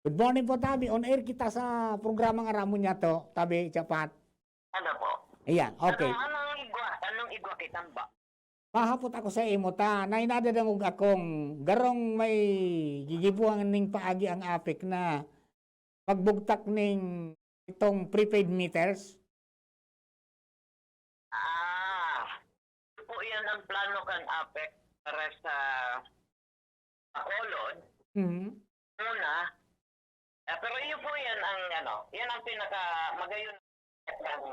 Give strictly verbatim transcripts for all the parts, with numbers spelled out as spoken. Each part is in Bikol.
Good morning po, Tabi. On air kita sa programang Aram Mo Niya To, Tabi Chapat. Ano po? Ayan, okay. Anong, anong igwa? Anong igwa kitang ba? Mahapot ako sa imo ta, nay nadadangog akong garong may gigibuhan ning paagi ang APEC na pagbugtak ning itong prepaid meters. Ah, po yan ang plano kan APEC para sa Bacolod. Mhm. Una, ah, pero iyo po yan ang ano, yan ang pinaka magayon ng,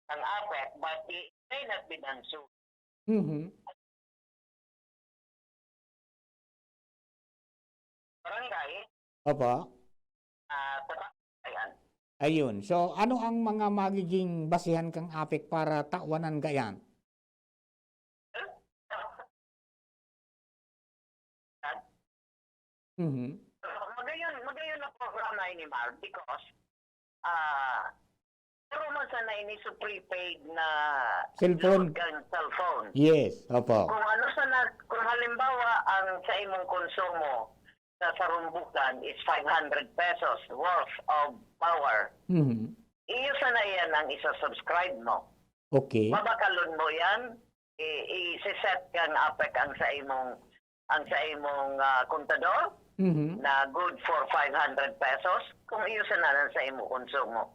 ng APEC, but it may not be done soon. Mhm. Barangay, Opo. ah, sa ayan. Ayun. So, ano ang mga magiging basihan kang APEC para tawanan gayan? Mhm. Magayon, magayon na programa ini, Mar, because ah, pero man sana ini sa prepaid na Cellphone. load kang cellphone. Yes, opo. Kung ano sana, kung halimbawa ang sa imong konsumo sa sarong bulan is five hundred pesos worth of power, Mhm. iyo sana iyan ang isa-subscribe mo. Okay. Babakalon mo yan, i- i-set kang APEC ang sa imong ang sa imong ah, kontador Mhm. na good for five hundred pesos kung iyo sana sa imong konsumo.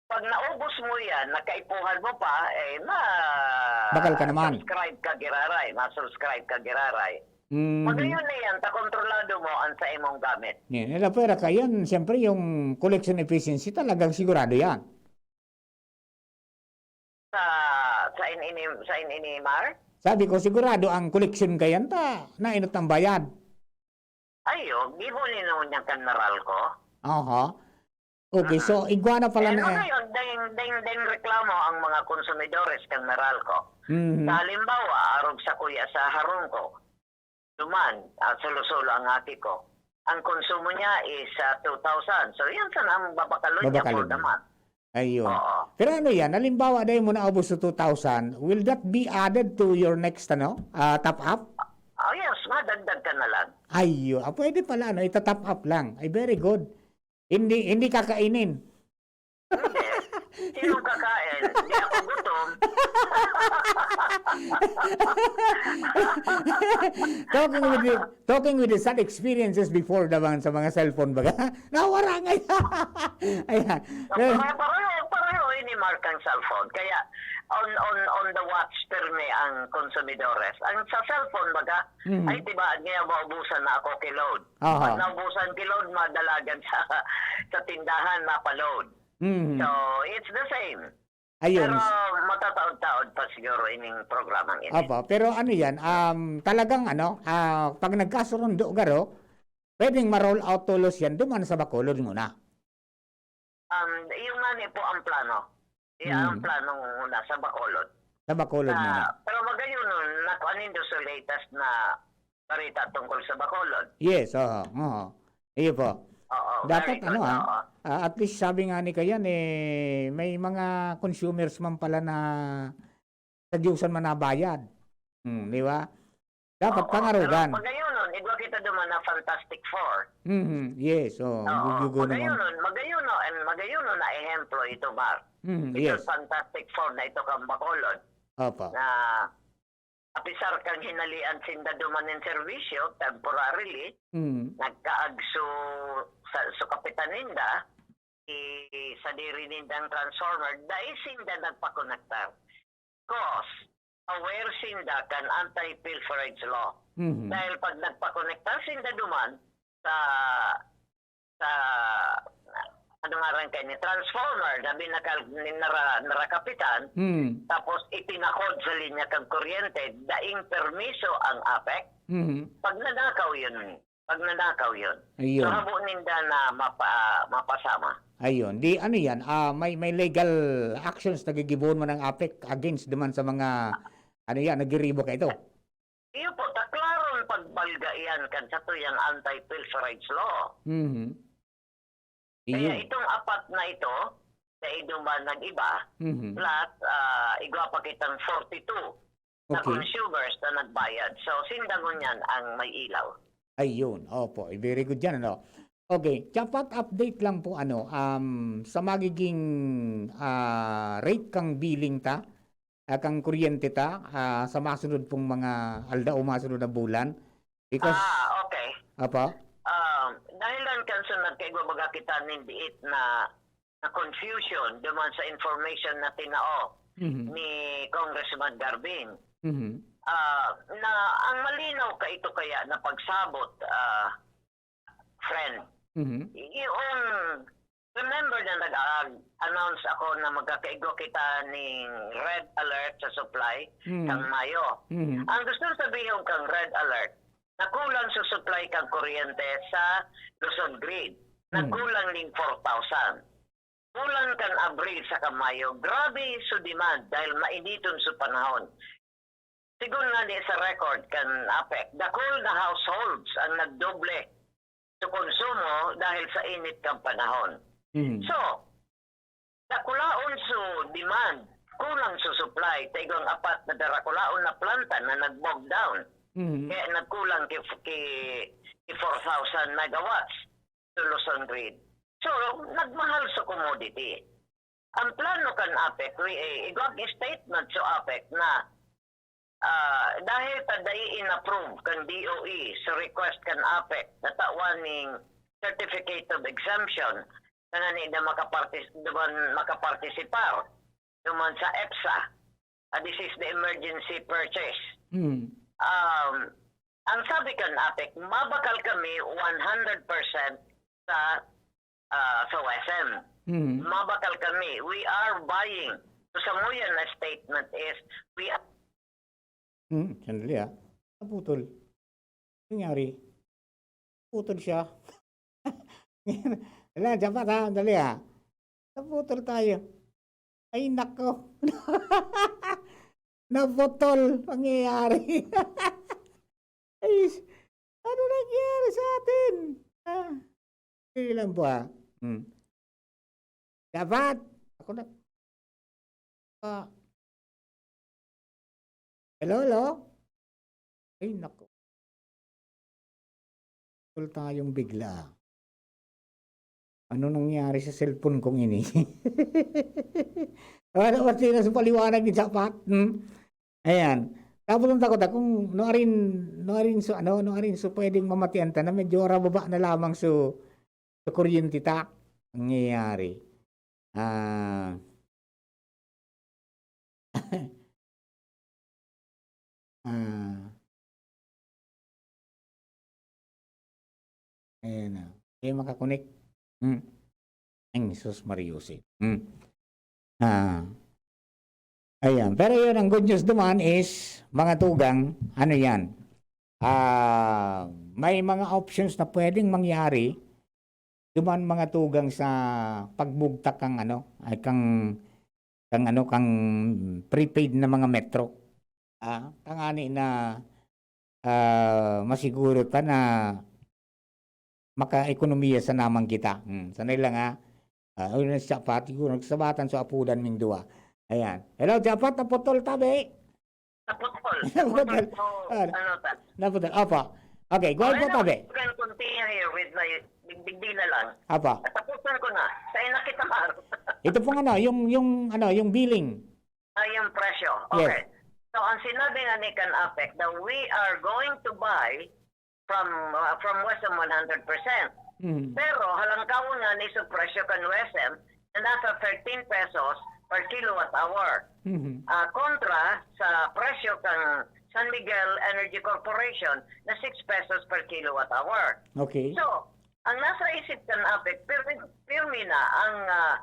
Pag naubos mo yan, nakaipuhan mo pa, eh, ma- Bakal ka naman. Subscribe ka giraray, ma-subscribe ka giraray. Mhm. Magayon na yan, ta kontrolado mo ang sa imong gamit. Yan, ila pwera ka yan, siyempre yung collection efficiency talagang sigurado yan. Sa sa in ini sa in ini, Mar? Sabi ko, sigurado ang collection ka yan ta, nainot ang bayad. Ayo, gibo ni niya kan Meralco. Aha. Okay, so igwa na pala Pero na eh. Ngayon, ding, ding, ding reklamo ang mga konsumidores kan Meralco. Mhm. Sa halimbawa, arog sa kuya sa harong ko, duman, ah, sulo-sulo ang aki ko. Ang konsumo niya is ah, two thousand. So, yan sana ang babakalon niya for Babakalon. The month. Ayun. Oo. Pero ano yan? Halimbawa, dahil mo naubos sa two thousand, will that be added to your next, ano, ah, top up? Oh, yes, madagdag ka na lang. Ayun. Ah, pwede pala, ano, ita-top up lang. Ay, very good. Hindi, hindi kakainin. Hindi. Sinong kakain? Hindi ako gutom. Talking with the, talking with the sad experiences before naman sa mga cellphone baga. Nawara ngayon. Ayan. Pareho, pareho, pareho ini, Mar, kan cellphone. Kaya on on on the watch pirmi ang konsumidores. Ang sa cellphone baga, Mhm. ay tibaad niya maubusan na ako ki load. Aha. Pag naubusan ki load, madalagan sa sa tindahan, mapa-load. Mhm. So, it's the same. Ayun. Pero matataod-taod pa siguro ining programang ini. Opo, pero ano yan, um, talagang ano, ah, pag nagkasurundo garo, pwedeng ma-roll out tolos yan duman sa Bacolod muna. Um, yung nga ni po ang plano. Iya Hmm. ang plano muna sa Bacolod. Sa Bacolod muna. Pero magayon nun, nakuha nindo sa latest na balita tungkol sa Bacolod. Yes, oo. Oo. Iyo po. Oo, Dapat very ano good, ah, oo. ah, at least sabi nga ni Kayan eh, may mga consumers man pala na tagyusan man nabayad. Hmm, di ba? Dapat Oo, pangarugan. Pero magayon nun, igwa kita duman na Fantastic Four. Mhm, yes, oh, Oo, gugugo naman. Magayon nun, magayon nun, and magayon nun na ehemplo ito, Mar. Mhm, Ito yes. Fantastic Four na ito kang Bacolod. Opo. Na apisar kang hinalian sinda duman nin serbisyo, temporarily, Mhm. nagkaagso sa, sa kapitan ninda, i, sa diri nindang transformer, dai sinda nagpakonektar. Cause, aware sinda kan anti-pilferage law. Mhm. Dahil pag nagpakonektar sinda duman sa, sa, ano nga rin kayo, ni transformer, na binakal ni nara, nara kapitan, Mhm. tapos ipinakod sa linya kang kuryente, daing permiso ang APEC, Mhm. pagnanakaw yun. Pagnanakaw yun. Ayun. So, habo ninda na mapa, mapasama. Ayun. Di ano yan, ah, may, may legal actions na gigibohon man ng APEC against naman sa mga, ano yan, nagiribo ka ito? Iyo po, taklaron pagbalga iyan kan sa tuyang anti-pilferage law. Mhm. Kaya Iyo. Itong apat na ito, sa iduman nag-iba, Mhm. plus ah, igwa pa kitang forty-two na Okay. consumers na nagbayad. So, sinda ngunyan ang may ilaw. Ayun. Opo. Eh, very good yan, ano? Okay, dapat update lang po, ano, um, sa magiging, ah, rate kang billing ta, ah, kang kuryente ta, ah, sa masunod pong mga aldaw o masunod na bulan. Because Ah, okay. Apa? Ah, dahil lang kan sa nagkaigwa baga kita nin diit na, na confusion duman sa information na tinao Mhm. ni Congressman Garvin. Mhm. Ah, na ang malinaw ka ito kaya na pagsabot, ah, friend. Mhm. Yung, remember na nag-announce ako na magkakaigwa kita ning red alert sa supply Mm. kang Mayo. Mhm. Ang gusto sabihon kang red alert, nakulang sa supply kang kuryente sa Luzon Grid. Mm. Nagkulang ning four thousand. Bulan kan Abril saka Mayo, grabe sa demand dahil mainiton sa panahon. Sigon ngani sa record kan APEC, dakul na households ang nagdoble sa konsumo dahil sa init kan panahon. Mm. So, dakulaon sa demand, kulang sa supply, ta igwang apat na dakulaon na planta na nag-bog down. Mm. Kaya nagkulang ki, ki, ki four thousand megawatts sa Luzon Grid. So, nagmahal sa commodity. Ang plano kan APEC, we, eh, igwag statement sa APEC na, ah, dahil ta dai in-approve kan D O E sa request kan APEC na tawan ning certificate of exemption, na ngani na makapartis-, duman makapartisipar duman sa EPSA, ah, this is the emergency purchase. Mm. Um, ang sabi kan APEC, mabakal kami one hundred percent sa, ah, sa WESM. Mm. Mabakal kami. We are buying. So, samuyan na statement is, we are Hmm, sandali, ah. Naputol. Nangyari? Putol siya. Wala, dapat, ha? Sandali, ah. Naputol tayo. Ay, nako. Naputol. Pangyayari. Ay, ano nangyari sa atin? Ah, sige lang po, ah. Hmm. Dapat. Ako na. Ah. Hello, hello? Ay, nako. Putol tayong bigla. Ano nangyari sa cellphone kong ini? Ano ba sila sa paliwanag ni Chapat? Hmm? Ayan. Tapos ang takot ako kung nuarin, nuarin so, ano, nuarin so pwedeng mamatian ta na medyo rababa na lamang so, so kuryente ta. Nangyayari. Ah. Ah. Ayan na. Di makakonek. Hmm. Ang Jesus Mariose. Hmm. Ah. Ayan. Pero yun, ang good news naman is, mga tugang, ano yan? Ah, may mga options na pwedeng mangyari duman, mga tugang, sa pagbugtak kang ano, ay kang, kang ano, kang prepaid na mga metro. Ah, tangani na, ah, masiguro ta na makaekonomiya sana man kita. Hmm, sanay lang, ha. Ah, ayun na siya, pati ko nagsabatan sa apudan ming duwa. Ayan. Hello, Japat, naputol tabi. Naputol. Naputol. Naputol po. Ah, ano, ta? Naputol. Opo. Okay, go ahead po, tabi. You can continue here with my digdigdi na lang. Opo. Tapusan ko na. Sa ina kita, Mar. Ito pong ano, yung, yung, ano, yung billing. Ah, yung presyo. Yes. Okay. So, ang sinabi nga ni kan APEC, that we are going to buy from, uh, from WESM one hundred percent. Mhm. Pero halangkawon nga ni sa presyo kan WESM na nasa thirteen pesos per kilowatt hour. Mhm. Ah, kontra sa presyo kan San Miguel Energy Corporation na six pesos per kilowatt hour. Okay. So, ang nasa isip kan APEC, pirmi, pirmi na ang, ah,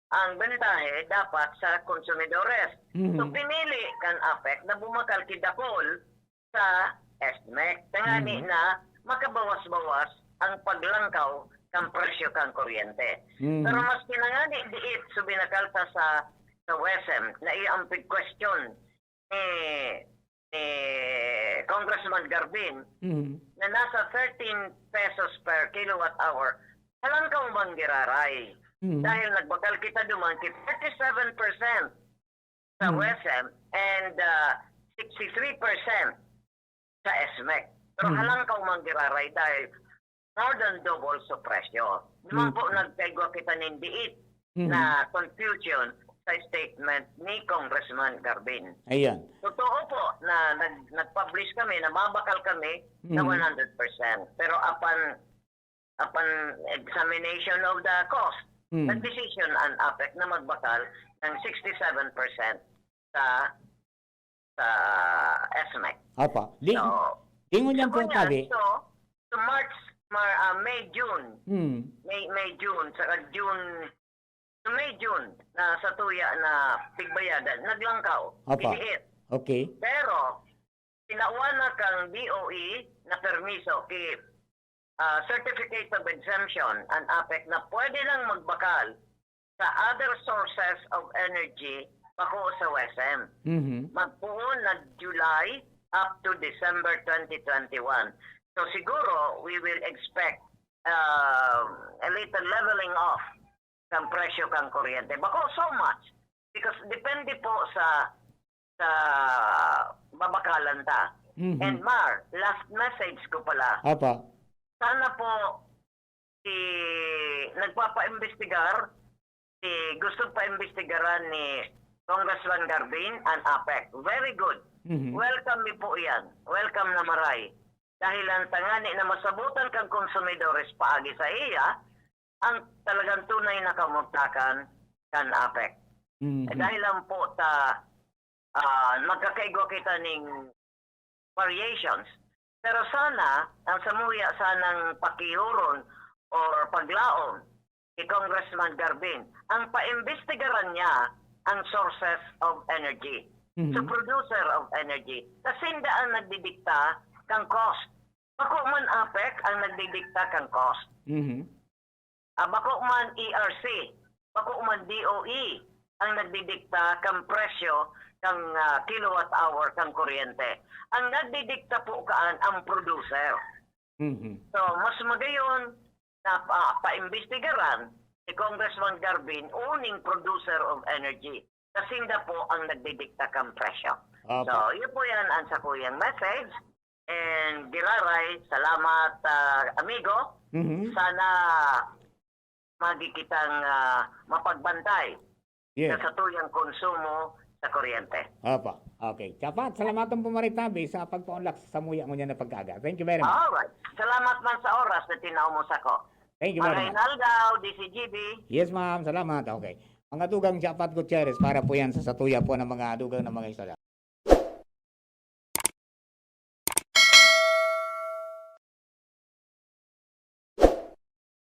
ang bentahe dapat sa konsumidores. Mhm. So, pinili kan APEC na bumakal ki dakul sa SMEC. Tangani Mhm. na makabawas-bawas ang paglangkaw kan presyo kan kuryente. Mhm. Pero maski na ngani diit, so binakal ta sa, sa WESM, na iya ang pig-question ni, ni Congressman Garvin Mhm. na nasa thirteen pesos per kilowatt hour, halangkaw man giraray. Mhm. Dahil nagbakal kita duman ki thirty-seven percent sa Mhm. WESM and, ah, sixty-three percent sa SMEC. Pero Mhm. halangkaw man giraray dahil more than double sa presyo. Di man Mm. po nagkaigwa kita nin diit Mhm. na confusion sa statement ni Congressman Garbin. Ayan. Totoo po na nag, nag-publish kami, na mabakal kami na Mhm. one hundred percent. Pero upon, upon examination of the cost, Mhm. nag-decision ang APEC na magbakal ng sixty-seven percent sa, sa S M E C. Apa. Di, So, ingon yan po Ako tabi. So, to March, Mar, ah, May, June. Hmm. May, May, June, saka June, May, June, na sa tuya na pigbayadan, naglangkaw. Apa. Piniit. Okay. Pero, tinawan na kang D O E na permiso, ki, ah, Certificate of Exemption, ang APEC na pwede lang magbakal sa other sources of energy bako sa WESM. Mhm. Magpoon na July up to December twenty twenty-one. So siguro we will expect uh, a little leveling off ng presyo kang kuryente. Bako so much. Because depende po sa sa babakalan ta. Mhm. And Mar, last message ko pala. Apa. Sana po si nagpapaimbestigar, si gusto paimbestigaran ni Congressman Garbin ang APEC. Very good. Mhm. Welcome mi po iyan. Welcome na maray. Dahil ang tangani na masabutan kang konsumidores paagi sa iya, ang talagang tunay na kamugtakan kan APEC. Mhm. Eh, dahil lang po ta, ah, magkakaigwa kita ning variations. Pero sana, ang samuya sanang pakihuron or paglaom ni Congressman Garbin, ang paimbestigaran niya ang sources of energy. Mhm. Sa producer of energy. Kasi sinda ang nagdidikta kang cost. Bako man APEC ang nagdidikta kang cost. Mhm. Ah, bako man E R C, bako man D O E ang nagdidikta kang presyo kang, ah, kilowatt hour kang kuryente. Ang nagdidikta po kaan ang producer. Mhm. So, mas magayon na pa, paimbestigaran ni Congressman Garbin uning producer of energy. Kasi sinda po ang nagdidikta kang presyo. Apa. So, yun po yan ang sakuyang message. And Giraray, salamat, ah, amigo. Mhm. Sana magi kitang, ah, mapagbantay Yes. sa satuyang konsumo sa kuryente. Apa. Okay. Chapat, salamat ang pumaritabi sa pagpaunlak sa samuya ngunyan na pagkaaga. Thank you very much. Alright. Salamat man sa oras na tinao mo sako. Thank you very Maray much. na aldaw, D C G B. Yes, ma'am. Salamat. Okay. Mga dugang Chapat Gutierrez para po yan sa satuya po ng mga dugang ng mga istorya.